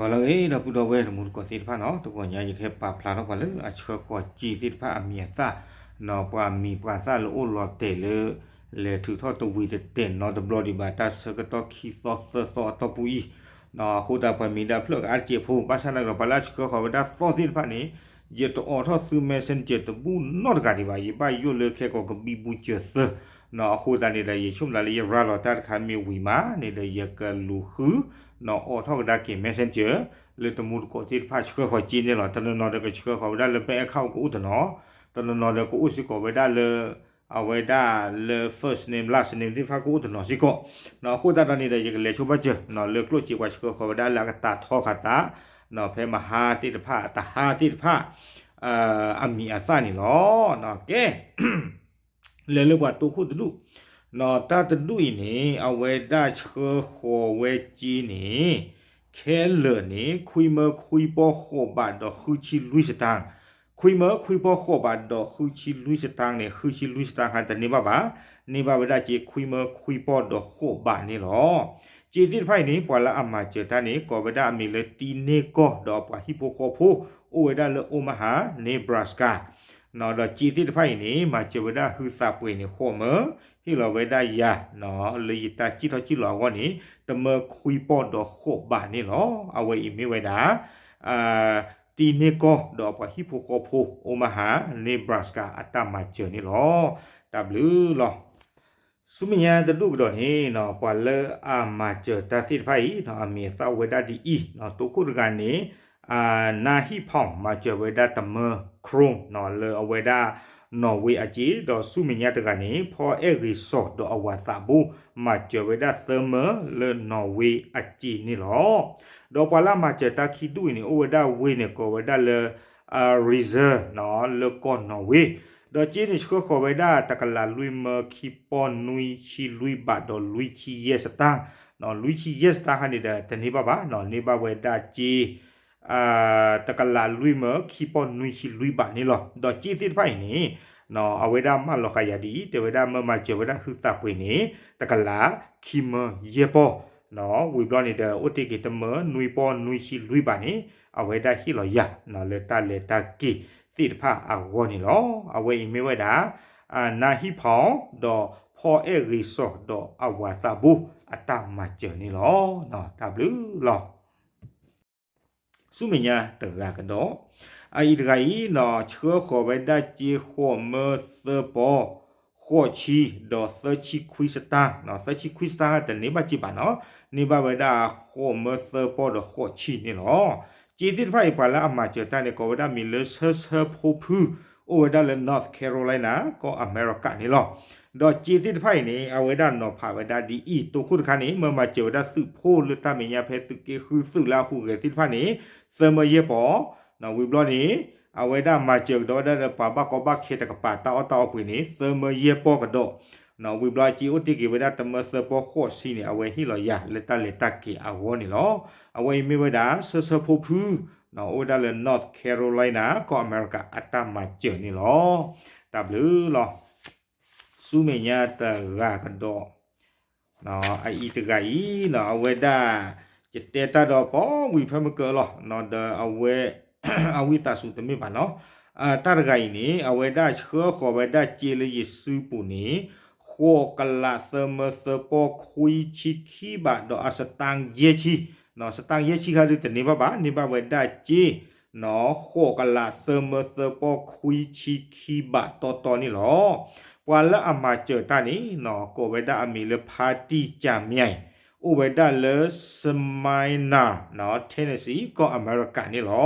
ဒီးလၢအဂ့ၤ ဒီပုၢ်ဒီဝဲၢ်တံၤသကိးသ့ၣ်တဖၣ်နီၤ, တဂီၤညါယကဟဲပာ်ဖျါထီၣ်ပှၤလၢအဆှၢဃီၤစ့သ့ၣ်တဖၣ်အမံၤအသၣ်နီၤ, ပှၤမံၤပှၤသၣ်လၢအိၣ်လီၤတဲာ်လၢ လဲၤထုးထီၣ်တဝံၤတတဲာ်နီတဘျီဒံးဘၣ် တၢ်ဆၢကတီၢ်ခံသီသၢသီအတီၢ်ပူၤအံၤ, အဃိသတးပှၤမံၤဒၣ်ဖျၢၣ်ကအါတက့ၢ်ဖိ ဘၣ်ဆၣ်သနာ်က့ဒီး ပှၤလၢအဆှၢဃီၤဝဲဒၣ်သီသ့ၣ်တဖၣ်န့ၣ် ယတအိးထီၣ်သု messenger တဘူၣ်နီတဂၤဒံးဘၣ်, ယဘၣ်ယိၣ်လၢခဲကိာ်ကဘံဘူစၢၤသၢနီၤ, အဃိသတးန့ၣ်ဒီး ယဆိကမိၣ်လၢယရၤလီၤတၢ်တခါမ့ၢ်ဝံၤမးန့ၣ်ဒီး ယကလူၤဃုနီၤ အိးထီၣ်ကဒါက့ၤ messenger လၢတံၤသကိးသ့ၣ်တဖၣ်ဆှၢဃီၤစ့န့ၣ်လီၤ. တနီၤနီၤဒီးကဆှၢဃီၤဝဲဒၣ်လၢ bank account ကအိၣ်တနီၤ, တနီၤနီၤဒီးကအိၣ်စ့ၢ်ကီးဝဲဒၣ်လၢ အဝဲဒၣ်လၢ first name last name သ့ၣ်တဖၣ်ကအိၣ်တနီၤစ့ၢ်ကီးနီၤ, အဃိသတးဒီးန့ၣ်ဒီး ယကလဲၤဆိဘၣ်စၢၤနီၤ လၢကျိၣ်စ့ပှၤဆှၢဃီၤဝဲဒၣ်လၢအကတၢ်ထီခးသးနီၤ ဖဲမဟါသ့ၣ်တဖၣ် တဟါသ့ၣ်တဖၣ် အမံၤအသၣ်န့ၣ်လီၤ. ကဲ လဲၤလၢပှၤတိခိၣ်တဒူၣ်နီၤ, တၢ်တဒူၣ်အံၤန့ၣ် အဝဲဒၣ်ဆှၢဃီၤဝဲစ့န့ၣ် ခဲလၢာ်န့ၣ် ခွံမၢခွံပီၢ်ဃိးဘးဒီးဃုဆံလွံၢ်စတၢၣ်, ခွံမၢခွံပီၢ်ဃိးဘးဒီးဃုဆံလွံၢ်စတၢၣ်န့ၣ် ဃုဆံလွံၢ်စတၣ်ဟါတန့ၢ်ဘၣ်ဘၣ်, န့ၢ်ဘၣ်ဝဲဒၣ်စ့ခွံမၢခွံပီၢ်ဒီးဃိးဘးန့ၣ်လီၤ. စ့သ့ၣ်တဖၣ်အံၤန့ၣ် ပှၤလၢအမၤစၢၤတၢ်န့ၣ် ကိးဝဲဒၣ်အမံၤလၢ တံၤန့ၢ်ကီၢ် ဒီးအပှၤဟံၣ်ဖိဃီဖိ အိၣ်ဝဲဒၣ်လၢ Omaha Nebraska နီၤ, ဒီးစ့သ့ၣ်တဖၣ်အံၤန့ၣ် မၤစၢၤဝဲဒၣ်ဟုသးပှ့ၤန့ၣ် ဃိးမၢ, ဟ့ၣ်လီၤဝဲဒၣ်ယၤနီၤ လၢယတၢ်စံၣ်ထီၣ်စံၣ်လီၤအဂီၢ်န့ၣ် တမၢခွံပီၢ်ဒီးဃိးဘးန့ၣ်လီၤ. အဝဲအံၤမ့ၢ်ဝဲဒၣ် တံၤန့ၢ်ကီၢ် ဒီးအပှၤဟံၣ်ဖိဃီဖိ Omaha Nebraska အတၢ်မၤစၢၤန့ၣ်လီၤ. တၢ်ဘျုးလီၤ. ဆူမဲာ်ညါတဒူၣ်ကဒီးန့ၣ်နီၤ, ပှၤလၢအမၤစၢၤတၢ်သ့ၣ်တဖၣ်အံၤနီၤ အမံၤအသၣ်ဝဲဒၣ်ဒ်အံၤနီၤ, တိခိၣ်တဂၤန့ၣ် နါဟံၣ်ဖီၣ် မၤစၢၤဝဲဒၣ်တမၢ Chrome နီၤ လၢအဝဲဒၣ် နီၣ်ဝ့အစ့, ဒီးဆူမဲာ်ညါတဂၤန့ၣ် ဖီအဲၣ်ဂ့ၤစီၤ ဒီးအဝၤသးဘိ မၤစၢၤဝဲဒၣ်သၢမၢ လၢနီၣ်ဝ့အစ့န့ၣ်လီၤ. ဒီးပှၤလၢအမၤစၢၤတၢ်ခံဒူၣ်အံၤန့ၣ် အိၣ်ဝဲဒၣ်ဝ့ၢ်န့ၣ် ကိးဝဲဒၣ်လၢ Reserve နီၤ လၢကီၢ်နီၣ်ဝ့, ဒီးစ့န့ၣ်ဆှၢဃီၤဝဲဒၣ် တကလးလွံၢ်မၢခံပီၢ်နွံဆံလွံၢ်ဘးဒီးလွံၢ်ဆံယဲၢ်စတၢၣ်, လွံၢ်ဆံယဲၢ်စတၢၣ်ခါန့ၣ်ဒီး တန့ၢ်ဘၣ်ဘၣ်နီၤ, န့ၢ်ဘၣ်ဝဲဒၣ်စ့ တကလးလွံၢ်မၢခံပီၢ်နွံဆံလွံၢ်ဘးန့ၣ်လီၤ. ဒီးစ့သ့ၣ်တဖၣ်အံၤန့ၣ် အဝဲဒၣ်မၢလီၤဃာ်ယၤဒ်အံၤ, တဲဝဲဒၣ်မၢမၤစၢၤဝဲဒၣ်ဟုသးပှ့ၤန့ၣ် တကလးခံမၢယဲၢ်ပီၢ်, ဝံၤဘျီန့ၣ်ဒီး အိၣ်တ့ၢ်က့ၤတမၢနွံပီၢ်နွံဆံလွံၢ်ဘးန့ၣ် အဝဲဒၣ်ဟ့ၣ်လီၤယၤ လၢတၢ်လဲၤတၢ်က့ၤသ့ၣ်တဖၣ်အဂီၢ်န့ၣ်လီၤ. အဝဲအံၤမ့ၢ်ဝဲဒၣ် နါဟံၣ်ဖီၣ် ဒီးဖီအဲၣ်ဂ့ၤစီၤ ဒီးအဝၤသးဘိ အတၢ်မၤစၢၤန့ၣ်လီၤ. တၢ်ဘျုးလီၤ. ဆူမဲာ်ညါတဂၤကဒီး, အအံၤတဂၤအံၤနီၤ ဆှၢဃီၤဝဲဒၣ်စ့ဃိးမၢသၢပီၢ် ဃိးဆံ ဒီးသၢဆံခွံစတၢၣ်, သၢဆံခွံစတၢၣ်တန့ၢ်ဘၣ်စ့ဘၣ်နီၤ, န့ၢ်ဘၣ်ဝဲဒၣ်ဃိးမၢသၢပီၢ်ဒီးဃိးဆံန့ၣ်လီၤ. စ့သ့ၣ်တဖၣ်အံၤ ပှၤလၢအမၤစၢၤတၢ်န့ၣ် ကိးဝဲဒၣ်မံၤလၢ ဆၢဆၢဖိဖု, အိၣ်ဝဲဒၣ်လၢ North Carolina ကီၢ်အမဲရကၤန့ၣ်လီၤ. ဒီးစ့သ့ၣ်တဖၣ်အံၤန့ၣ် အဝဲဒၣ်နီၤဖးဝဲဒၣ်ဒ်အံၤ, တိခိၣ်တခါန့ၣ် မၢမၤစၢၤဝဲဒၣ်သုးဖိလၢတၢ်မဲာ်ညါဖဲသုးက့ဃုသုးလၢအဟူးဂဲၤသ့ၣ်တဖၣ်န့ၣ် သၢမၢယဲၢ်ပီၢ်, ဝံၤဘျီန့ၣ် အဝဲဒၣ်မၤစၢၤကဒီးဝဲဒၣ်လၢပှၤဘၣ်ကီဘၣ်ခဲတကပၤ တၢ်အီၣ်တၢ်အီပှ့ၤန့ၣ် သၢမၢယဲၢ်ပီၢ်ကဒီး, ဝံၤဘျီစ့အိၣ်တ့ၢ်က့ၤဝဲဒၣ်တမၢသၢပီၢ်ဃိးဆံန့ၣ် အဝဲဟ့ၣ်လီၤယၤလၢတၢ်လဲၤတၢ်က့ၤအဂီၢ်န့ၣ်လီၤ. အဝဲအံၤမ့ၢ်ဝဲဒၣ် ဆၢဆၢဖိဖု, အိၣ်ဝဲဒၣ်လၢ North Carolina ကီၢ်အမဲရကၤအတၢ်မၤစၢၤန့ၣ်လီၤ. တၢ်ဘျုးလီၤ. ဆူမဲာ်ညါတဂၤကဒီး, အအံၤတဂၤအံၤနီၤ အဝဲဒၣ် ယတဲတၢ်ဒီးပိာ်ဝံၤဖဲမုၢ်ကၢလီၤ, ဒီးအဝဲ အဝံသးစူၤတမ့ၢ်ဘၣ်နီၤ, တၢ်တဂၤအံၤန့ၣ် အဝဲဒၣ်ဆှၢဃီၤဝဲဒၣ်စ့လၢယစုပူၤန့ၣ် ဃိးကလးသၢမၢသၢပီၢ်ခွံဆံခံဘးဒီးအစတၣ်ယဲၢ်ဆံ, စတၣ်ယဲၢ်ဆံခါဒုးတန့ၢ်ဘၣ်ဘၣ်, န့ၢ်ဘၣ်ဝဲဒၣ်စ့ ဃိးကလးသၢမၢသၢပီၢ်ခွံဆံခံဘးတီတီန့ၣ်လီၤ. ပှၤလၢအမၤစၢၤတၢ်န့ၣ်နီၤ ကိးဝဲဒၣ်အမံၤလၢ ဖါတံၢ်ကၠၣ်မၠဲၣ်, အိၣ်ဝဲဒၣ်လၢ Smyrna နီၤ Tennessee ကီၢ်အမဲရကၤန့ၣ်လီၤ.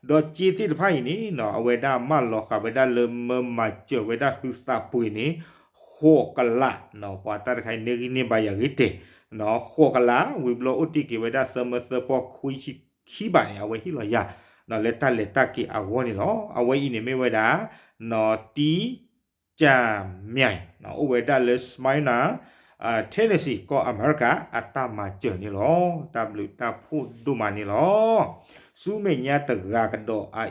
ဒီးစ့သ့ၣ်တဖၣ်အံၤန့ၣ်နီၤ အဝဲဒၣ်မၢလီၤဃာ်ဝဲဒၣ်လၢမၢမၤစၢၤဝဲဒၣ်ဟုသးပှ့ၤန့ၣ် ဃိးကလး, ပှၤတၢ်တခါအံၤန့ၢ်ဂံၢ်န့ၢ်ဘါယၤဂ့ၤတဲာ်, ဃိးကလး ဝံၤဘျီအိၣ်တ့ၢ်က့ၤဝဲဒၣ်သၢမၢသၢပီၢ်ခွံဆံခံဘးန့ၣ် အဝဲဟ့ၣ်လီၤယၤ လၢတၢ်လဲၤတၢ်က့ၤအဂီၢ်န့ၣ်လီၤ. အဝဲအံၤန့ၣ်မ့ၢ်ဝဲဒၣ် နီၤတံၢ် ကၠၣ်မၠဲၣ်, အိၣ်ဝဲဒၣ်လၢ Smyrna, Tennessee ကီၢ်အမဲရကၤ အတၢ်မၤစၢၤန့ၣ်လီၤ. တၢ်ဘျုးတၢ်ဖှိၣ်ဒိၣ်မးန့ၣ်လီၤ. ဆူမဲာ်ညါတဂၤကဒီး အအံၤ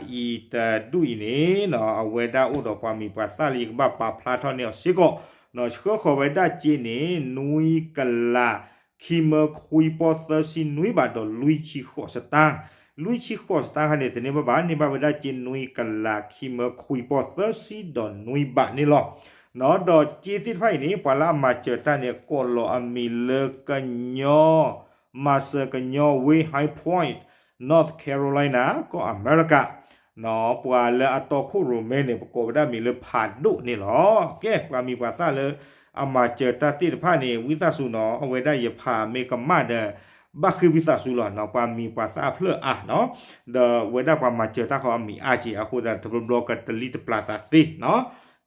တဒူၣ်အံၤန့ၣ်နီၤ အဝဲဒၣ်အိၣ်ဒီးပှၤမံၤပှၤသၣ်လၢယကဘၣ်ပာ်ဖျါထီၣ်န့ၢ်အီၤစ့ၢ်ကီး, နီၤဆှၢဃီၤဝဲဒၣ်စ့န့ၣ် နွံကလး ခံမၢခွံပီၢ်သၢဆံနွံဘးဒီးလွံၢ်ဆံဃိးစတၢ်, လွံၢ်ဆံဃိးစတၢ်ခါန့ၣ် တန့ၢ်ဘၣ်ဘၣ် န့ၢ်ဘၣ်ဝဲဒၣ်စ့နွံကလး ခံမၢခွံပီၢ်သၢဆံဒီးနွံဘးန့ၣ်လီၤ. ဒီးစ့သ့ၣ်တဖၣ်အံၤန့ၣ် ပှၤလၢအမၤစၢၤတၢ်န့ၣ် ကိးလီၤအမံၤလၢကညီ မၤစၢၤကညီဝ့ High Point, North Carolina ကီၢ်အမဲရကၤ ပှၤလၢအတီခိၣ်ရိၣ်မဲန့ၣ် ပကိးဝဲဒၣ်မံၤလၢဖးဒိၣ်န့ၣ်လီၤ. ကဲ ပှၤမံၤပှၤသၣ်လၢအမၤစၢၤတၢ်သ့ၣ်တဖၣ်န့ၣ် ဝံသးစူၤနီၤ အဝဲဒၣ်ယဖးမ့ၢ်ကမၣ်ဒီး ဘၣ်ဃ့ဝံသးစူၤလီၤနီၤ ပှၤမံၤပှၤသၣ်အဖျၢၣ်အါနီၤ, ဒီးဝဲဒၣ်ပှၤမၤစၢၤတၢ်ဃီအမံၤအါက့ၤ အဃိသတးတဘျီဘျီကတလံတပျၢ်သးသ့နီၤ.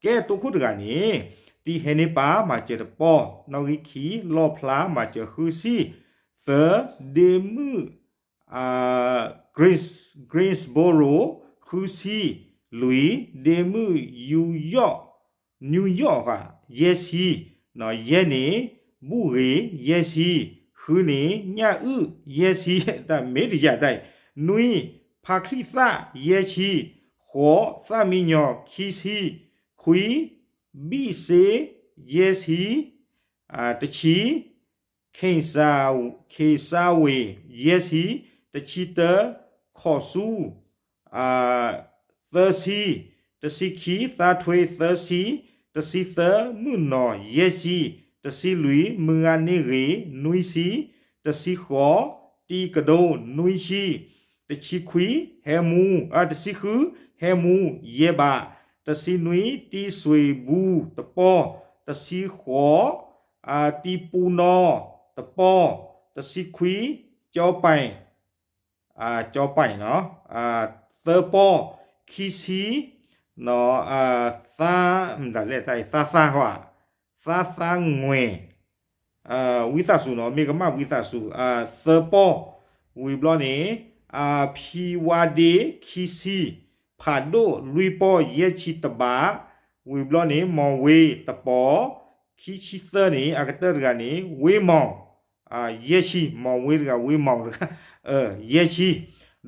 ကဲ တိခိၣ်တဂၤန့ၣ် တံၤဟဲန့ၢ်ပၢ် မၤစၢၤတပီၢ်, နီၣ်ဂံၢ်ခံ လီၣ်ဖျါ မၤစၢၤဃုဆံ, သၢ ဒ့မုၣ် Greens Greensboro ဃုဆံ, လွံၢ် ဒ့မုၣ် ယူယီၣ် ယူယီၣ် ယဲၢ်ဆံ, ယဲၢ်န့ၣ် ဘူၣ်ဂ့ၤ ယဲၢ်ဆံ, ဃုန့ၣ် ညၣ်အုၣ် ယဲၢ်ဆံ တၢ်မ့ၢ်တယၤတၢ်အံၤ, နွံ ဖါချံၣ်သၣ် ယဲၢ်ဆံ, ဃိး သၣ်မံညီၤ ခံဆံ, ခွံ ဘံၣ်စ့ ယဲၢ်ဆံ, တဆံ ခ့ၣ်စၣ်ဝ့ၤ ယဲၢ်ဆံ, တဆံတၢ ခီၣ်ဆူ သၢဆံ, တဆံခံ သါထွ့ သၢဆံ, တဆံသၢ မုၣ်နီၤ ယဲၢ်ဆံ, တဆံလွံၢ် မုၢ်ဂၤန့ၢ်ဂ့ၤ နွံဆံ, တဆံဃိး တံၤကဒိ နွံဆံ, တဆံခွံ ဟဲမူ တဆံဃု ဟဲမူ ယဲၢ်ဘး, တဆံနွံ တံၤစွ့ၤဘူ တပီၢ်, တဆံဃိး တံၤပူနီ တပီၢ်, တဆံခွံ ကၠီပၢ် ကၠီပၢ် သၢပီၢ်, ခံဆံ သါ မတၤလဲၣ် သါသါဃီ သါသါငွဲၣ် ဝံသးစူၤနီၤ မ့ၢ်ကမၣ်ဝံသးစူၤ သၢပီၢ်, ဝံၤဘျီန့ၣ် ဖံဝါဒ့ ခံဆံ, ဖးဒိၣ် လွံၢ်ပီၢ် ယဲၢ်ဆံတဘး, ဝံၤဘျီန့ၣ် မီၤဝ့ တပီၢ်, ခံဆံသၢန့ၣ် အကတၢၢ်တဂၤန့ၣ် ဝ့မီၤ ယဲၢ်ဆံ, မီၤဝ့တဂၤ ဝ့မီၤတဂၤ ယဲၢ်ဆံ,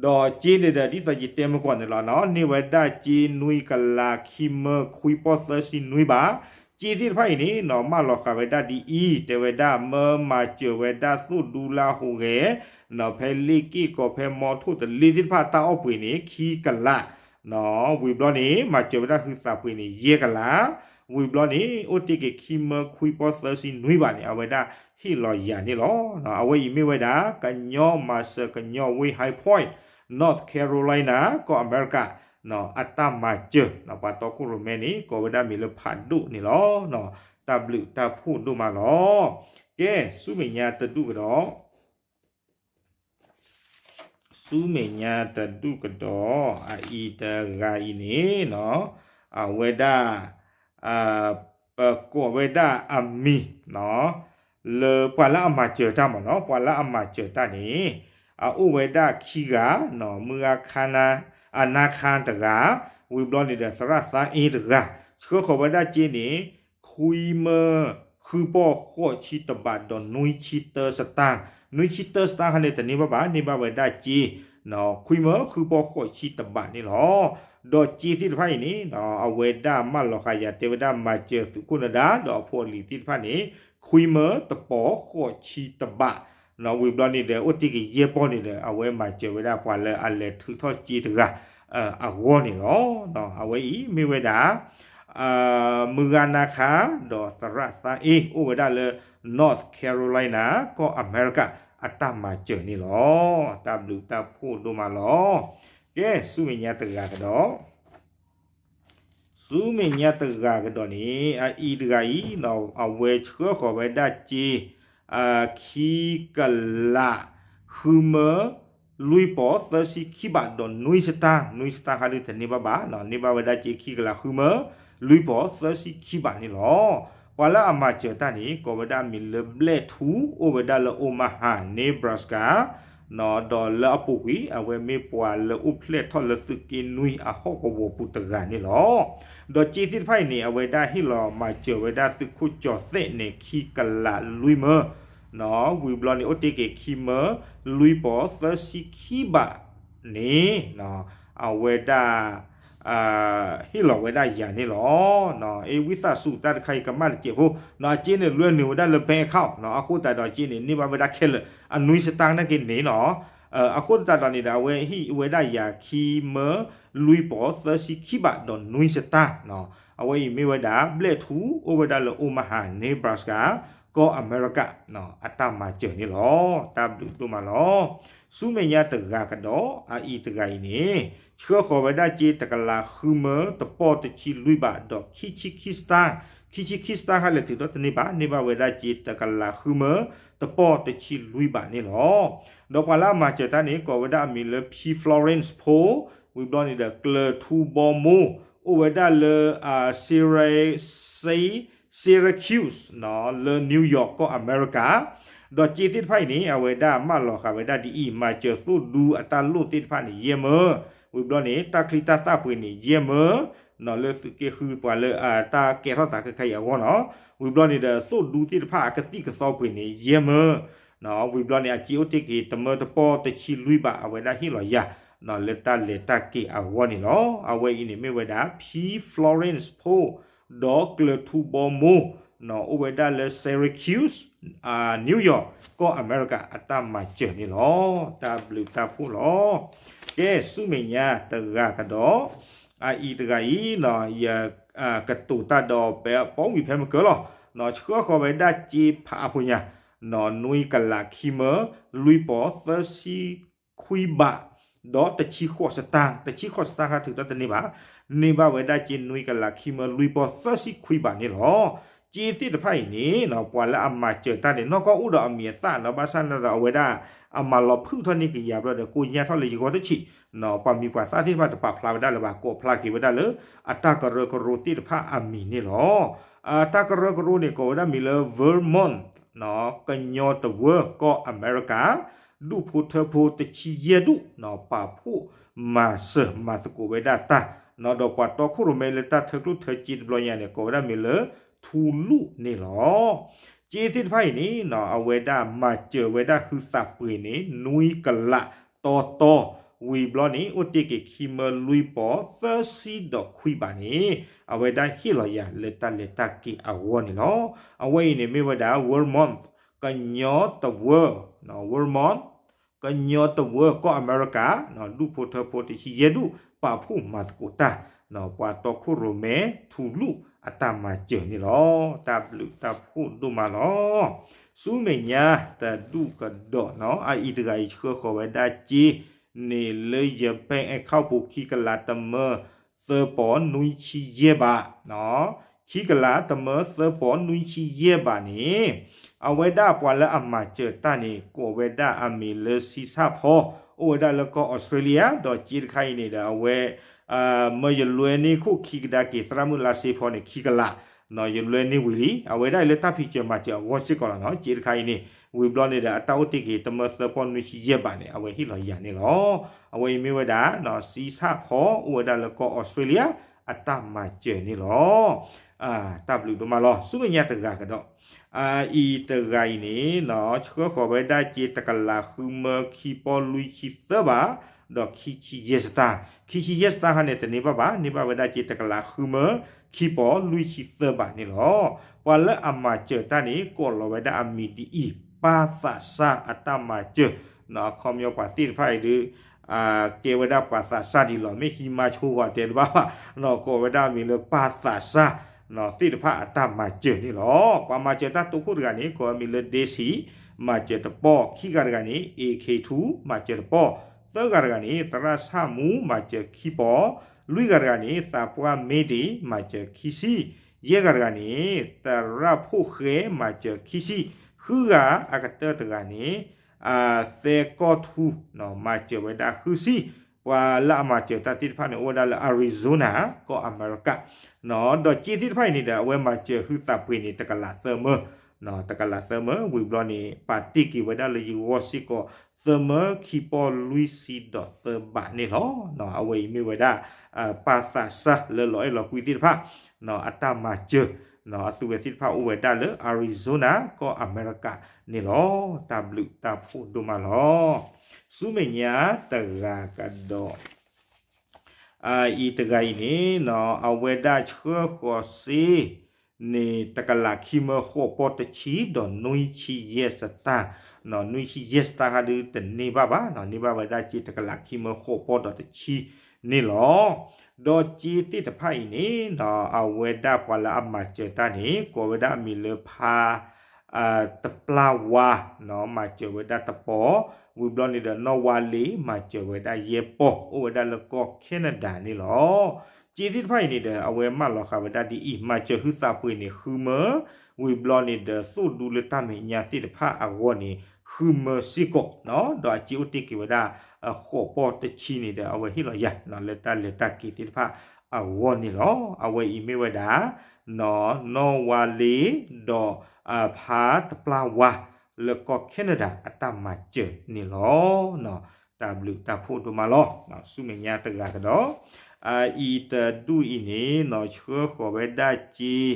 ဒီးစ့န့ၣ်ဒီး ဒ်သိးယတဲမုၢ်ကီၢ်န့ၣ်လီၤနီၤ န့ၢ်ဝဲဒၣ်စ့နွံကလး ခံမၢခွံပီၢ်သၢဆံနွံဘး, စ့သ့ၣ်တဖၣ်အံၤန့ၣ်နီၤ မၢလီၤဃာ်ဝဲဒၣ်ဒ်အံၤ တဲဝဲဒၣ် မၢမၤစၢၤဝဲဒၣ်သိၣ်ဒူလၢအဟူးဂဲၤ နီၤ ဖဲလ့ၣ်က့ၢ်ကီၤ ဖဲမီထိၣ်တလ့ၣ်သ့ၣ်တဖၣ်တၢ်အီၣ်ပှ့ၤန့ၣ် ခံကလး နီၤ ဝံၤဘျီန့ၣ် မၤစၢၤဝဲဒၣ်ဟုသးပှ့ၤန့ၣ် ယဲၢ်ကလး, ဝံၤဘျီန့ၣ် အိၣ်တ့ၢ်က့ၤခံမၢခွံပီၢ်သၢဆံနွံဘးန့ၣ် အဝဲဒၣ်ဟ့ၣ်လီၤယၤန့ၣ်လီၤ. အဝဲအံၤမ့ၢ်ဝဲဒၣ် ကညီမၤစၢၤကညီဝ့ High Point, North Carolina ကီၢ်အမဲရကၤ အတၢ်မၤစၢၤ ပှၤတီခိၣ်ရိၣ်မဲန့ၣ် ကိးဝဲဒၣ်မံၤလၢဖးဒိၣ်န့ၣ်လီၤ. တၢ်ဘျုးတၢ်ဖှိၣ်ဒိၣ်မးလီၤ. ကဲ ဆူမဲာ်ညါတဒူၣ်ကဒီး ဆူမဲာ်ညါတဒူၣ်ကဒီး အအံၤတဂၤအံၤန့ၣ်နီၤ အဝဲဒၣ် ပကိးဝဲဒၣ်အမံၤနီၤ လၢပှၤလၢအမၤစၢၤတၢ်မ့ၢ်နီၤ ပှၤလၢအမၤစၢၤတၢ်န့ၣ် အအိၣ်ဝဲဒၣ်ခံဂၤနီၤ မုၢ်ဂၤခါနၤ အနါခါတဂၤ ဝံၤဘျီန့ၣ်ဒီး သရၣ်သါအ့တဂၤ ဆှၢဃီၤဝဲဒၣ်စ့န့ၣ် ခွံမၢ ဃုပီၢ်ဃိးဆံတဘး ဒီးနွံဆံတၢစတၣ်, နွံဆံတၢစတၣ်ခါန့ၣ် တန့ၢ်ဘၣ်ဘၣ် န့ၢ်ဘၣ်ဝဲဒၣ်စ့ ခွံမၢ ဃုပီၢ်ဃိးဆံတဘးန့ၣ်လီၤ. ဒီးစ့သ့ၣ်တဖၣ်အံၤန့ၣ် အဝဲဒၣ်မၢလီၤဃာ်ယၤ တဲဝဲဒၣ်မၤစၢၤသုးခိၣ်နၢၤဒါ ဒီးအဖိအလံၤသ့ၣ်တဖၣ်န့ၣ် ခွံမၢ တပီၢ်ဃိးဆံတဘး ဝံၤဘျီန့ၣ်ဒီး အိၣ်တ့ၢ်က့ၤယဲၢ်ပီၢ်န့ၣ်ဒီး အဝဲမၤစၢၤဝဲဒၣ်ပှၤလၢအလဲၤထုးထီၣ်စ့တဂၤ အဂီၢ်န့ၣ်လီၤ. အဝဲအံၤမ့ၢ်ဝဲဒၣ် မုၢ်ဂၤနါခါ ဒီးသရၣ်သါအ့ အိၣ်ဝဲဒၣ်လၢ North Carolina ကီၢ်အမဲရကၤ အတၢ်မၤစၢၤန့ၣ်လီၤ. တၢ်ဘျုးတၢ်ဖှိၣ်ဒိၣ်မးလီၤ. ကဲ ဆူမဲာ်ညါတဂၤကဒီး ဆူမဲာ်ညါတဂၤကဒီးန့ၣ် အအံၤတဂၤအံၤ အဝဲဆှၢဃီၤဝဲဒၣ်စ့ ခံကလး ဃုမၢ လွံၢ်ပီၢ်သၢဆံခံဘး ဒီးနွံစတၣ် နွံစတၣ်ခါဒုးတန့ၢ်ဘၣ်ဘၣ် န့ၢ်ဘၣ်ဝဲဒၣ်စ့ခံကလး ဃုမၢ လွံၢ်ပီၢ်သၢဆံခံဘးန့ၣ်လီၤ. ပှၤလၢအမၤစၢၤတၢ်န့ၣ် ကိးဝဲဒၣ်မံၤလၢဘျဲၣ်ထူ အိၣ်ဝဲဒၣ်လၢ Omaha Nebraska ဒီးလၢအပူၤကွံာ် အဝဲမ့ၢ်ပှၤလၢအိၣ်ဖျဲၣ်ထီၣ်လၢသုးက့နွံအဟီၣ်ကဝီၤပူၤတဂၤန့ၣ်လီၤ. ဒီးစ့သ့ၣ်တဖၣ်အံၤန့ၣ် အဝဲဒၣ်ဟ့ၣ်လီၤမၤစၢၤဝဲဒၣ်သုးခိၣ်ကၠီၤသဲးန့ၣ် ခံကလးလွံၢ်မၢ ဝံၤဘျီန့ၣ် အိၣ်တ့ၢ်က့ၤခံမၢ လွံၢ်ပီၢ်သၢဆံခံဘးန့ၣ် အဝဲဒၣ် ဟ့ၣ်လီၤဝဲဒၣ်ယၤန့ၣ်လီၤ. အ့ ဝံသးစူၤ တၢ်တခါအံၤကမၣ်တစဲးဖိ, အစ့န့ၣ်လွဲနုာ်ဝဲဒၣ်လၢ bank account အဃိသတးဒီးအစ့န့ၣ် န့ၢ်ဘၣ်ဝဲဒၣ်ခဲလၢာ် အနွံစတၢ်နာ်က့န့ၣ်လီၤ. အဃိသတးဒီးန့ၣ်ဒီး အဝဲဟ့ၣ်ဝဲဒၣ်ယၤခံမၢ လွံၢ်ပီၢ်သၢဆံခံဘးဒီးနွံစတၢ်, အဝဲအံၤမ့ၢ်ဝဲဒၣ် ဘျဲၣ်ထူ အိၣ်ဝဲဒၣ်လၢ Omaha Nebraska ကီၢ်အမဲရကၤ အတၢ်မၤစၢၤန့ၣ်လီၤ. တၢ်ဘျုးဒိၣ်မးလီၤ. ဆူမဲာ်ညါတဂၤကဒီး အအံၤတဂၤအံၤန့ၣ် ဆှၢဃီၤဝဲဒၣ်စ့တကလးဃုမၢ တပီၢ်တဆံလွံၢ်ဘး ဒီးခံဆံခံစတၢ်, ခံဆံခံစတၢ်ခါလဲၣ်ထုးထီၣ်တန့ၢ်ဘၣ်, န့ၢ်ဘၣ်ဝဲဒၣ်စ့တကလးဃုမၢ တပီၢ်တဆံလွံၢ်ဘးန့ၣ်လီၤ. ဒီးပှၤလၢအမၤစၢၤတၢ်န့ၣ် ကိးဝဲဒၣ်အမံၤလၢ P Florence Poe ဝံၤဘျီန့ၣ်ဒီး ကျၢၤထူဘီမိၢ် အိၣ်ဝဲဒၣ်လၢ Syra- Syracuse လၢ New York ကီၢ်အမဲရကၤ, ဒီးစ့သ့ၣ်တဖၣ်အံၤန့ၣ် အဝဲဒၣ်မၢလီၤဃာ်ဝဲဒၣ်ဒ်အံၤ, မၤစၢၤသိၣ်ဒူအတၢ်လိၣ်သ့ၣ်တဖၣ်န့ၣ် ယဲၢ်မၢ, ဝံၤဘျီန့ၣ် တၢ်ချံတၢ်သၣ်ပှ့ၤန့ၣ် ယဲၢ်မၢ, လၢသုးက့ဃုပှၤလၢတၢ်ကဲထီၣ်သးခဲခါအံၤအဂီၢ်နီၤ, ဝံၤဘျီန့ၣ်ဒီး သိၣ်ဒူသ့ၣ်တဖၣ်အကသံၣ်ကသီပှ့ၤန့ၣ် ယဲၢ်မၢ, ဝံၤဘျီန့ၣ် အစ့အိၣ်တ့ၢ်က့ၤ တမၢတပီၢ်တဆံလွံၢ်ဘး အဝဲဒၣ်ဟ့ၣ်လီၤယၤ လၢတၢ်လဲၤတၢ်က့ၤအဂီၢ်န့ၣ်လီၤ. အဝဲအံၤန့ၣ်မ့ၢ်ဝဲဒၣ် P Florence Poe ဒီးကျၢၤထူဘီမိၢ် အိၣ်ဝဲဒၣ်လၢ Syracuse, New York ကီၢ်အမဲရကၤ အတၢ်မၤစၢၤန့ၣ်လီၤ. တၢ်ဘျုးတၢ်ဖှိၣ်လီၤ. ကဲ ဆူမဲာ်ညါတဂၤကဒီး အအံၤတဂၤအံၤ ယကတိၤတၢ်ဒီး ပဝံၤဖဲမကၢလီၤ. ဆှၢဃီၤဝဲဒၣ်စ့ဖးအဖိညါ နွံကလးခံမၢ လွံၢ်ပီၢ်သၢဆံခွံဘး ဒီးတဆံဃိးစတၢ်, တဆံဃိးစတၢ်ခါထုးထီၣ်တန့ၢ်ဘၣ်, န့ၢ်ဘၣ်ဝဲဒၣ်စ့နွံကလးခံမၢ လွံၢ်ပီၢ်သၢဆံခွံဘးန့ၣ်လီၤ. စ့သ့ၣ်တဖၣ်အံၤန့ၣ် ပှၤလၢအမၤစၢၤတၢ်န့ၣ် နီၢ်ကီၢ်အိၣ်ဒီးအမံၤအသၣ်နီၤ, ဘၣ်ဆၣ်န့ၣ်ဒီးအဝဲဒၣ် အမၤလီၤဖုၣ်ထီၣ်န့ၢ်ကယၤဘျီဒီး ကိညၢ်ထီၣ်လၢယဂီၢ်တဆံး, ပှၤမံၤပှၤသၣ်သ့ၣ်တဖၣ်တပာ်ဖျါဝဲဒၣ်လၢၤဘၣ်, ကိးဖျါက့ၤဝဲဒၣ်လၢ အတၢ်ကရၢကရိသ့ၣ်တဖၣ်အမံၤန့ၣ်လီၤ. တၢ်ကရၢကရိန့ၣ် ကိးဝဲဒၣ်မံၤလၢ Vermont ကညီတဝၢကီၢ်အမဲရကၤ ဒူၣ်ဖိထၢဖိတဆံယဲၢ်ဒူၣ် ပာ်ဖှိၣ်မၤစၢၤမၤသကိးဝဲဒၣ်တၢ်, ဒီးပှၤတီခိၣ်ရိၣ်မဲလၢတၢ်ထၢကျိၣ်ထၢစ့တဘျီညါန့ၣ် ကိးဝဲဒၣ်မံၤလၢ ထူလူၣ်န့ၣ်လီၤ. စ့သ့ၣ်တဖၣ်အံၤန့ၣ် အဝဲဒၣ်မၤစၢၤဝဲဒၣ်ဟုသးပှ့ၤန့ၣ် နွံကလးတီတီ, ဝံၤဘျီန့ၣ် အိၣ်တ့ၢ်က့ၤခံမၢလွံၢ်ပီၢ်သၢဆံဒီးခွံဘးန့ၣ် အဝဲဒၣ်ဟ့ၣ်လီၤယၤလၢတၢ်လဲၤတၢ်က့ၤအဂီၢ်န့ၣ်လီၤ. အဝဲအံၤန့ၣ်မ့ၢ်ဝဲဒၣ် Vermont ကညီတဝၢ, Vermont ကညီတဝၢကီၢ်အမဲရကၤ ဒူၣ်ဖိထၢဖိတဆံယဲၢ်ဒူၣ် ပာ်ဖှိၣ်မၤသကိးတၢ် ပှၤတီခိၣ်ရိၣ်မဲထူလူၣ်အတၢ်မၤစၢၤန့ၣ်လီၤ. တၢ်ဘျုးတၢ်ဖှိၣ်ဒိၣ်မးလီၤ. ဆူမဲာ်ညါတဒူၣ်ကဒီးနီၤ အအံၤတဂၤအံၤဆှၢဃီၤဝဲဒၣ်စ့ န့ၣ်လၢယ bank account ပူၤခံကလးတမၢသၢပီၢ်နွံဆံယဲၢ်ဘး, ခံကလးတမၢသၢပီၢ်နွံဆံယဲၢ်ဘးန့ၣ် အဝဲဒၣ်ပှၤလၢအမၤစၢၤတၢ်န့ၣ် ကိးဝဲဒၣ်အမံၤလၢ စံဆၣ်ဖီ အိၣ်ဝဲဒၣ်လၢကီၢ်အီစထြ့လယါ ဒီးစ့တခါအံၤန့ၣ်ဒီး အဝဲ မၢယလွဲန့ၢ်ခိၣ်ခံကဒါက့ၤ သရၣ်မုၣ်လါစ့ဖီန့ၣ် ခံကလး, ယလွဲန့ၢ်ဝံၤလံ, အဝဲဒၣ်အံၤလၢတၢ်ဖံးစၢၤမၤစၢၤအဂီၢ်စ့ၢ်ကီးလီၤနီၤ စ့တခါအံၤန့ၣ်, ဝံၤဘျီန့ၣ်ဒီး အတၢ်အိၣ်တ့ၢ်က့ၤ တမၢသၢပီၢ်နွံဆံယဲၢ်ဘးန့ၣ် အဝဲဟ့ၣ်လီၤယၤန့ၣ်လီၤ. အဝဲအံၤမ့ၢ်ဝဲဒၣ် စံဆၣ်ဖီ အိၣ်ဝဲဒၣ်လၢကီၢ်အီစထြ့လယါ အတၢ်မၤစၢၤန့ၣ်လီၤ. တၢ်ဘျုးဒိၣ်မးလီၤ. ဆူမဲာ်ညါတဂၤကဒီး အအံၤတဂၤအံၤန့ၣ် ဆှၢဃီၤဝဲဒၣ်စ့တကလးဃုမၢခံပီၢ်လွံၢ်ဆံသၢဘး, ဒီးခံဆံယဲၢ်စတၢ်, ခံဆံယဲၢ်စတၢ်ခါန့ၣ် တန့ၢ်ဘၣ်ဘၣ်, န့ၢ်ဘၣ်ဝဲဒၣ်စ့တကလးဃုမၢခံပီၢ်လွံၢ်ဆံသၢဘးန့ၣ်လီၤ. ပှၤလၢအမၤစၢၤတၢ်န့ၣ် ကိးလီၤဝဲဒၣ်အမံၤဒ်အံၤ, ပၢ်သးစၢ်အတၢ်မၤစၢၤ, အခီပညီပှၤသ့ၣ်တဖၣ်အံၤဒီး ကဲဝဲဒၣ်ပှၤသးစၢ်ဒ်လီၤ, မ့ၢ်ဟံးမါဆိဂီၤတဲတဘၣ်ဘၣ်, ကိးဝဲဒၣ်အမံၤလၢပၢ်သးစၢ် သ့ၣ်တဖၣ်အတၢ်မၤစၢၤန့ၣ်လီၤ. ပှၤမၤစၢၤတၢ်တိခိၣ်တဂၤန့ၣ် ကိးအမံၤလၢ Daisy မၤစၢၤတပီၢ်, ခံဂၤတဂၤန့ၣ် AK two မၤစၢၤတပီၢ်, သၢဂၤတဂၤန့ၣ် သရၣ်ဆၣ်မူ မၤစၢၤခံပီၢ်, လွံၢ်ဂၤတဂၤန့ၣ် သးပှၢ်မ့ဒ့ မၤစၢၤခံဆံ, ယဲၢ်ဂၤတဂၤန့ၣ် သရၣ်ဖိၣ်ဃဲ မၤစၢၤခံဆံ, ဃုဂၤအကတၢၢ်တဂၤန့ၣ် သဲကီၢ်ထူ မၤစၢၤဝဲဒၣ်ဃုဆံ, ပှၤလၢအမၤစၢၤတၢ်သ့ၣ်တဖၣ်န့ၣ် အိၣ်ဝဲဒၣ်လၢ Arizona ကီၢ်အမဲရကၤ, ဒီးစ့သ့ၣ်တဖၣ်အံၤန့ၣ်ဒီး အဝဲမၤစၢၤဟုသးပှ့ၤန့ၣ် တကလးသၢမၢ, တကလးသၢမၢ, ဝံၤဘျီန့ၣ် ပာ်တ့ၢ်က့ၤဝဲဒၣ်လၢယဂီၢ်စ့ၢ်ကီး သၢမၢခံပီၢ်လွံၢ်ဆံဒီးသၢဘးန့ၣ်လီၤ. အဝဲအံၤမ့ၢ်ဝဲဒၣ် ပၢ်သးစၢ်လၢလီၤအဲၣ်လီၤကွံသ့ၣ်တဖၣ် အတၢ်မၤစၢၤ, အသုဝဲသ့ၣ်တဖၣ်အိၣ်ဝဲဒၣ်လၢ Arizona ကီၢ်အမဲရကၤန့ၣ်လီၤ. တၢ်ဘျုးတၢ်ဖှိၣ်ဒိၣ်မးလီၤ. ဆူမဲာ်ညါတဂၤကဒီး အံၤတဂၤအံၤန့ၣ် အဝဲဒၣ်ဆှၢဃီၤစ့ န့ၣ် တကလးခံမၢဃိးပီၢ်တဆံဒီးနွံဆံယဲၢ်စတၢ်, နွံဆံယဲၢ်စတၢ်ခါဒုတန့ၢ်ဘၣ်ဘၣ်, န့ၢ်ဘၣ်ဝဲဒၣ်စ့တကလးခံမၢဃိးပီၢ်ဒီးတဆံန့ၣ်လီၤ. ဒီးစ့သ့ၣ်တဖၣ်အံၤန့ၣ် အဝဲဒၣ်ပှၤလၢအမၤစၢၤတၢ်န့ၣ် ကိးဝဲဒၣ်အမံၤလၢဖါ တပျၢ်ဝါ မၤစၢၤဝဲဒၣ်တပီၢ်, ဝံၤဘျီန့ၣ်ဒီးနီၢ်ဝါလ့ မၤစၢၤဝဲဒၣ်ယဲၢ်ပီၢ် အိၣ်ဝဲဒၣ်လၢကီၢ်ခဲနဒၤန့ၣ်လီၤ. စ့သ့ၣ်တဖၣ်အံၤန့ၣ်ဒီး အဝဲမၢလီၤဃာ်ဝဲဒၣ်ဒ်အံၤ, မၤစၢၤဟုသးပှ့ၤန့ၣ် ဃုမၢ, ဝံၤဘျီန့ၣ်ဒီး သိၣ်ဒူလၢတၢ်မဲာ်ညါသ့ၣ်တဖၣ်အဂီၢ်န့ၣ် ဃုမၢစ့ၢ်ကီး, ဒီးအစ့အိၣ်တ့ၢ်က့ၤဝဲဒၣ် ဃိးပီၢ်တဆံန့ၣ်ဒီး အဝဲဟ့ၣ်လီၤယၤ လၢတၢ်လဲၤတၢ်က့ၤသ့ၣ်တဖၣ်အဂီၢ်န့ၣ်လီၤ. အဝဲအံၤမ့ၢ်ဝဲဒၣ် နီၢ်ဝါလ့ ဒီး ဖါတပျၢ်ဝါ လၢကီၢ်ခဲနဒၤအတၢ်မၤစၢၤန့ၣ်လီၤ. တၢ်ဘျုးတၢ်ဖှိၣ်ဒိၣ်မးလီၤ. ဆူမဲာ်ညါတဂၤကဒီး အံၤတဒူၣ်အံၤန့ၣ် ဆှၢဃီၤဝဲဒၣ်စ့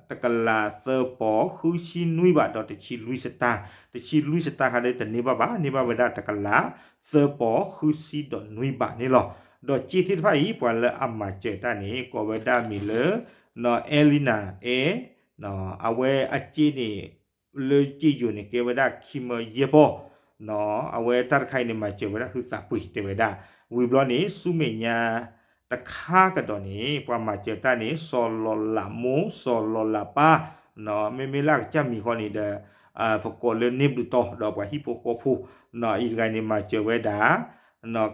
တကလးသၢပီၢ်ဃုဆံနွံဘးဒီးတဆံလွံၢ်စတၢ်, တဆံလွံၢ်စတၢ်ခါဒုတန့ၢ်ဘၣ်ဘၣ်, န့ၢ်ဘၣ်ဝဲဒၣ်တကလးသၢပီၢ်ဃုဆံဒီးနွံဘးန့ၣ်လီၤ. ဒီးစ့သ့ၣ်တဖၣ်အံၤ ပှၤလၢအမၤစၢၤတၢ်န့ၣ် ကိးဝဲဒၣ်မံၤလၢ နီၢ်အဲလံနၤအဲၣ် အဝဲအစ့န့ၣ် လၢစ့ယိၤန့ၣ် ကဲဝဲဒၣ်ခံမၢယဲၢ်ပီၢ်, အဝဲတၢ်တခါအံၤန့ၣ် မၤစၢၤဝဲဒၣ်ဟုသးပှ့ၤတဲဝဲဒၣ်, ဝံၤဘျီန့ၣ် ဆူမဲာ်ညါတခါကဒီးန့ၣ် ပှၤမၤစၢၤတၢ်န့ၣ် စီၤလီၤလးမိၢ် စီၤလီၤလးပၢ်, မ့မ့ၢ်လၢအကစၢ်မံၤဃီန့ၣ်ဒီး ပကိးလၢန့ၢ်ဘျုးတီ ဒီးပှၤဟံၣ်ဖိဃီဖိ, အံၤတဂၤန့ၣ် မၤစၢၤဝဲဒၣ်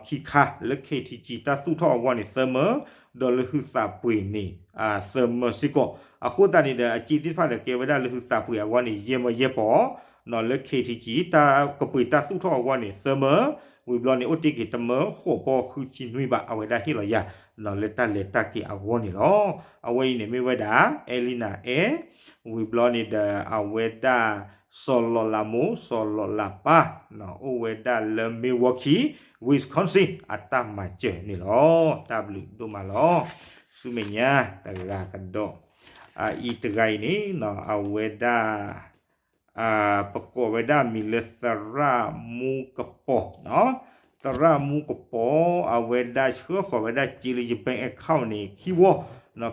ခံခါ လၢ ခ့ထံကံ တၢ်သူၣ်ထီၣ်အဂီၢ်န့ၣ် သၢမၢ, ဒီးလၢဟုသးပှ့ၤန့ၣ် သၢမၢစ့ၢ်ကီး, အဃိသတးန့ၣ်ဒီး အစ့သ့ၣ်တဖၣ်ဒီးကဲဝဲဒၣ်လၢဟုသးပှ့ၤအဂီၢ်န့ၣ် ယဲၢ်မၢယဲၢ်ပီၢ်, လၢ ခ့ထံကံ တၢ်ကပှ့ၤတၢ်သူၣ်ထီၣ်အဂီၢ်န့ၣ် သၢမၢ, ဝံၤဘျီန့ၣ် အိၣ်တ့ၢ်က့ၤတမၢဃိးပီၢ်ဃုဆံနွံဘး အဝဲဒၣ်ဟ့ၣ်လီၤယၤ လၢတၢ်လဲၤတၢ်က့ၤအဂီၢ်န့ၣ်လီၤ. အဝဲအံၤန့ၣ်မ့ၢ်ဝဲဒၣ် အဲလံနၤအဲၣ်, ဝံၤဘျီန့ၣ်ဒီး အဝဲဒၣ် စီၤလီၤလးမိၢ် စီၤလီၤလးပၢ် အိၣ်ဝဲဒၣ်လၢ Milwaukee, Wisconsin အတၢ်မၤစၢၤန့ၣ်လီၤ. တၢ်ဘျုးဒိၣ်မးလီၤ. ဆူမဲာ်ညါတဂၤကဒီး အံၤတဂၤအံၤန့ၣ် အဝဲဒၣ် ပကိးဝဲဒၣ်မံၤလၢသရၣ်မူကပီၤ, သရၣ်မူကပီၤ အဝဲဒၣ်ဆှၢဃီၤဝဲဒၣ်စ့လၢယ bank account န့ၣ် ခံဝီ,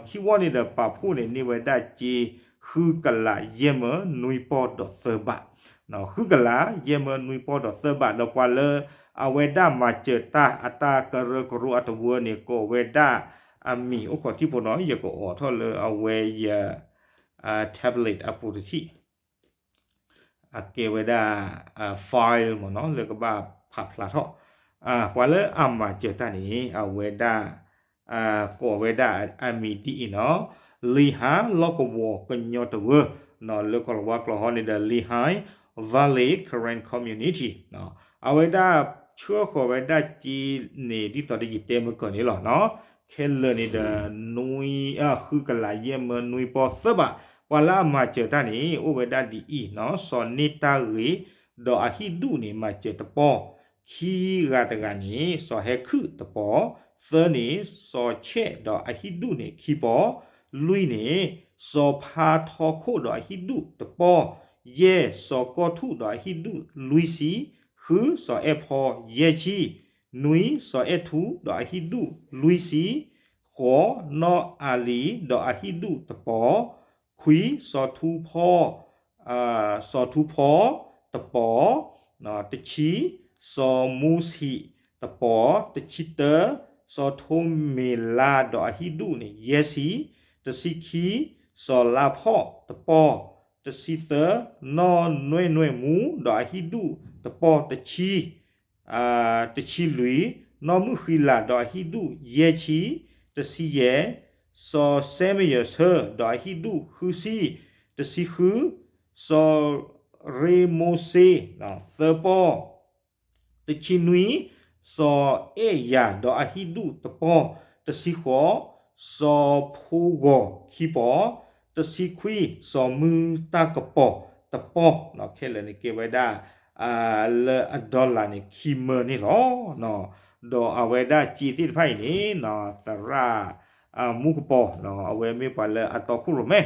ခံဝီန့ၣ်ဒီးပာ်ဖှိၣ်န့ၣ်န့ၢ်ဝဲဒၣ်စ့ ဃုကလးယဲၢ်မၢနွံပီၢ်ဒီးသၢဘး, ဃုကလးယဲၢ်မၢနွံပီၢ်ဒီးသၢဘး ဒီးပှၤလၢ အဝဲဒၣ်မၤစၢၤတၢ်အတၢ်ကရၢကရိအတဝၢန့ၣ် ကိးဝဲဒၣ် အမံၤအိၣ်ခိးထံဖိနီၤ ယကအိးထီၣ်လၢအဝဲယ tablet အပူၤတထံၣ် အကဲဝဲဒၣ် file မ့ၢ်နီၤ လၢကဘၣ်ဖးဖျါထီၣ်, ပှၤလၢအမၤစၢၤတၢ်န့ၣ် အဝဲဒၣ် ကိးဝဲဒၣ်အမံၤဒ်အံၤနီၤ, လံၤဟါလီၢ်ကဝီၤကညီတဝၢ လၢကီၢ်လၤဝါကျိာ်ဟီန့ၣ်ဒီး Lehigh Valley Karen Community အဝဲဒၣ်ဆှၢဃီၤဝဲဒၣ်စ့န့ၣ် ဒ်သိးဒီးယတဲမုၢ်ကၢၤန့ၣ်လီၤနီၤ, ခဲလၢာ်န့ၣ်ဒီး နွံ ဃုကလးယဲၢ်မၢနွံပီၢ်သၢဘး, ပှၤလၢအမၤစၢၤတၢ်န့ၣ် အိၣ်ဝဲဒၣ်ဒ်အံၤနီၤ, စီၤန့ၢ်တၢ်ဂ့ၤ ဒီးအဟံၣ်ဒူၣ်န့ၣ် မၤစၢၤတပီၢ်, ခံဂၤတဂၤန့ၣ် စီၤဟဲခုၣ်တပီၢ်, သၢန့ၣ် စီၤဆဲးဒီးအဟံၣ်ဒူၣ်န့ၣ် ခံပီၢ်, လွံၢ်န့ၣ် စီၤဖါထီခိၣ်ဒီးအဟံၣ်ဒူၣ်တပီၢ်, ယဲၢ် စီၤကီၢ်ထူၣ်ဒီးအဟံၣ်ဒူၣ်လွံၢ်ဆံ, ဃု စီၤအဲၣ်ဖီယဲၢ်ဆံ, နွံ စီၤအဲၣ်ထူဒီးအဟံၣ်ဒူၣ်လွံၢ်ဆံ, ဃိး နီၢ်အၤလံၤဒီးအဟံၣ်ဒူၣ်တပီၢ်, ခွံ စီၤထူဖီ စီၤထူဖီတပီၢ်, တဆံ စီၤမူဆံးတပီၢ်, တဆံတၢ စီၤထိမ့ၤလါဒီးအဟံၣ်ဒူၣ်န့ၣ် ယဲၢ်ဆံ, တဆံခံ စီၤလါဖီၣ်တပီၢ်, တဆံသၢ နီၢ်နွဲၣ်နွဲၣ်မူဒီးအဟံၣ်ဒူၣ်တပီၢ်တဆံ တဆံလွံၢ် နီၢ်မုၣ်ဃံလၤဒီးအဟံၣ်ဒူၣ်ယဲၢ်ဆံ, တဆံယဲၢ် စီၤစဲမယၢၤဆၢဒီးအဟံၣ်ဒူၣ်ဃုဆံ, တဆံဃု စီၤရ့မိၤစ့ သၢပီၢ်, တဆံနွံ စီၤအဲၣ်ယၤဒီးအဟံၣ်ဒူၣ်တပီၢ်, တဆံဃိး စီၤဖိဂီၤခံပီၢ်, တဆံခွံ စီၤမုၢ်တၢ်ကပီၤတပီၢ်, ခဲလၢာ်န့ၣ်ကဲဝဲဒၣ် လၢအ dollar န့ၣ် ခံမၢန့ၣ်လီၤ. ဒီးအဝဲဒၣ်စ့သ့ၣ်တဖၣ်အံၤန့ၣ် သရၣ် မူကပီၤ အဝဲမ့ၢ်ပှၤလၢအတီခိၣ်ရိၣ်မဲ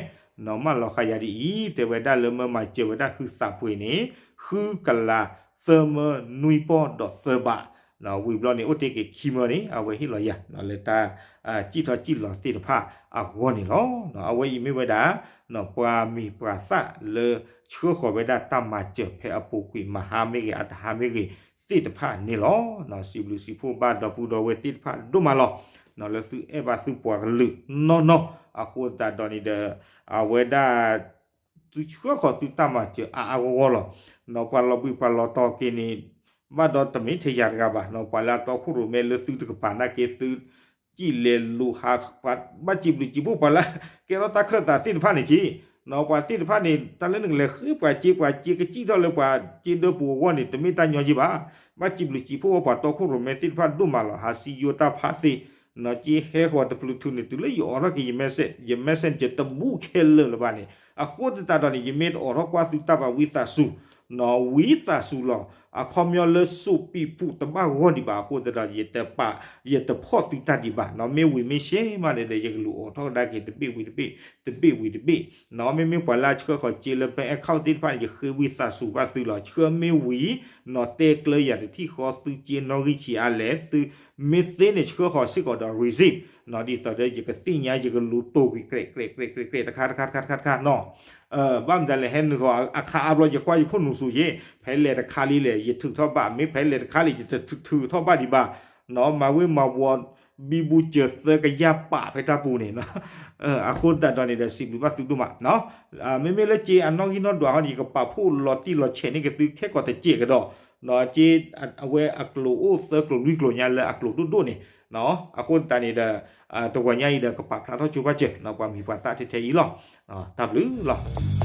မၢလီၤဃာ်ယၤဒ်အံၤ တဲဝဲဒၣ်လၢမၢမၤစၢၤဝဲဒၣ်ဟုသးပှ့ၤန့ၣ် ဃုကလးသၢမၢနွံပီၢ်ဒီးသၢဘး ဝံၤဘျီန့ၣ် အိၣ်တ့ၢ်က့ၤခံမၢန့ၣ် အဝဲဟ့ၣ်လီၤယၤ လၢတၢ်စံၣ်ထီၣ်စံၣ်လီၤသ့ၣ်တဖၣ်အဂီၢ်န့ၣ်လီၤ. အဝဲအံၤမ့ၢ်ဝဲဒၣ် ပှၤမံၤပှၤသၣ်လၢဆှၢဃီၤဝဲဒၣ်တၢ်မၤစၢၤဖဲအပူၤကွံာ် မဟါမ့ၢ်ဂ့ၤ အတဟါမ့ၢ်ဂ့ၤသ့ၣ်တဖၣ်န့ၣ်လီၤ. စံးဘျုးစံးဖှိၣ်ဘၣ်ဒီပုၢ်ဒီဝဲၢ်သ့ၣ်တဖၣ်ဒိၣ်မးလီၤ. လၢသုအဲၣ်ဘၣ်သုပှၤကလုာ်နီၢ်နီၢ် အဃိသတးဒီးန့ၣ်ဒီး အဝဲဒၣ် သုဆှၢဃီၤသုတၢ်မၤစၢၤအါအါဂီၢ်ဂီၢ်လီၤ. ပှၤလီၤဘှံးပှၤလီၤတီၤက့ၤန့ၣ် ဘၣ်ဒီးတမ့ၢ်ထဲယၤတဂၤဘၣ် ပှၤလၢအတီခိၣ်ရိၣ်မဲလၢသုတကပၤနာ်က့ သုစံၣ်လဲၤလူၤဟး ဘၣ်စံးဘျုးစံးဖှိၣ်ပှၤလၢကဲထီၣ်တၢ်ခၢၣ်သးသ့ၣ်တဖၣ်န့ၣ်က့ ပှၤသ့ၣ်တဖၣ်န့ၣ် တၢ်လၢနကလဲၤဃ့ပှၤစ့ပှၤစ့ကစံၣ်ထီၣ်လၢပှၤစ့ဒၢပူၤအဂီၢ်န့ၣ် တမ့ၢ်တၢ်ညီက့ဘၣ်. ဘၣ်စံးဘျုးစံးဖှိၣ်ဝဲပှၤတီခိၣ်ရိၣ်မဲသ့ၣ်တဖၣ်ဒိၣ်မးလီၤ. ဟးစံယိတၢ်ဖးသ့ စ့ဟဲဃီၤတပျုၤထူၣ်န့ၣ် တုၤလၢယအိးထီၣ်က့ၤ ယ message ယ messenger တဘူးခဲလၢာ်လၢၤဘၣ်န့ၣ် အဃိသတးဒီးန့ၣ် ယမ့ၢ်တအိးထီၣ်ကွၢ်သုတၢ်ဘၣ် ဝံသးစူၤ ဝံသးစူၤလီၤ. အခီပညီလၢစိာ်ပံာ်ဖုးတဘၣ်ဂီၢ်ဒံးဘၣ်အဃိသတးဒီး ယတပာ် ယတဖီၣ်သုတၢ်ဒံးဘၣ် မ့ၢ်ဝံၤမ့ၢ်ရှဲမးန့ၣ်ဒီး ယကလူၤအိးထီၣ်ကဒါက့ၤတဘ့ၣ်ဝံၤတဘ့ၣ် တဘ့ၣ်ဝံၤတဘ့ၣ် မ့မ့ၢ်ပှၤလၢအဆှၢဃီၤစ့လၢ bank account သ့ၣ်တဖၣ်န့ၣ် ယဃ့ဝံသးစူၤဘၣ်သုလီၤ. ဆှၢမ့ၢ်ဝံၤ နီၢ်တဲကျၢၤယၤတထံၣ်ဃီ သုစ့နီၣ်ဂံၢ်ဆံးအါလဲၣ် သုမ့ၢ်သ့န့ၣ် ဆှၢဃီၤစ့ၢ်ကီးဒီး receipt ဒ်သိးဒီးယကသ့ၣ်ညါ ယကလူၤတိာ်ကွံာ် ကြဲးကြဲးကြဲးကြဲးကြဲး တခါတခါတခါတခါတခါနီၤ ဘၣ်မတၤလဲၣ် ဟဲနုာ်ဃီၤအခါအါဘျီ ယကွၢ်ယခိၣ်နူာ်ဆူၣ်ယ့ၣ် ဖဲလဲၣ်တခါလံလဲၣ် ယထုးထီၣ်ဘၣ် မ့ၢ်ဖဲလဲၣ်တခါလံ ယတထုးထီၣ်ဘၣ်ဒံးဘၣ် မၤဝ့ၤမၤဝီၤ ဘံဘူစၢၤသၢကယၢ်ပာ်ဖဲတၢ်ပူၤန့ၣ် အဃိသတးဒီးန့ၣ်ဒီး စံးဘျုးဘၣ်သုဒိၣ်မး မ့မ့ၢ်လၢစ့အနီၣ်ဂံၢ်နီၣ်ဒွးဟီန့ၣ် ယကပာ်ဖှိၣ်လီၤတံၢ်လီၤဆဲးန့ၢ်က့ၤသုခဲကိာ်တစဲးကဒီး စ့အဝဲအကျိၤအိၣ်သၢကျိၤလွံၢ်ကျိၤညါလၢအကျိၤဒိၣ်ဒိၣ်န့ၣ် အဃိသတးန့ၣ်ဒီး တဂီၤညါအံၤဒီး ကပာ်ဖျါထီၣ်ဆိပာ်စၢၤ ပှၤမံၤပှၤသၣ်ထဲထဲအံၤလီၤ. တၢ်ဘျုးလီၤ.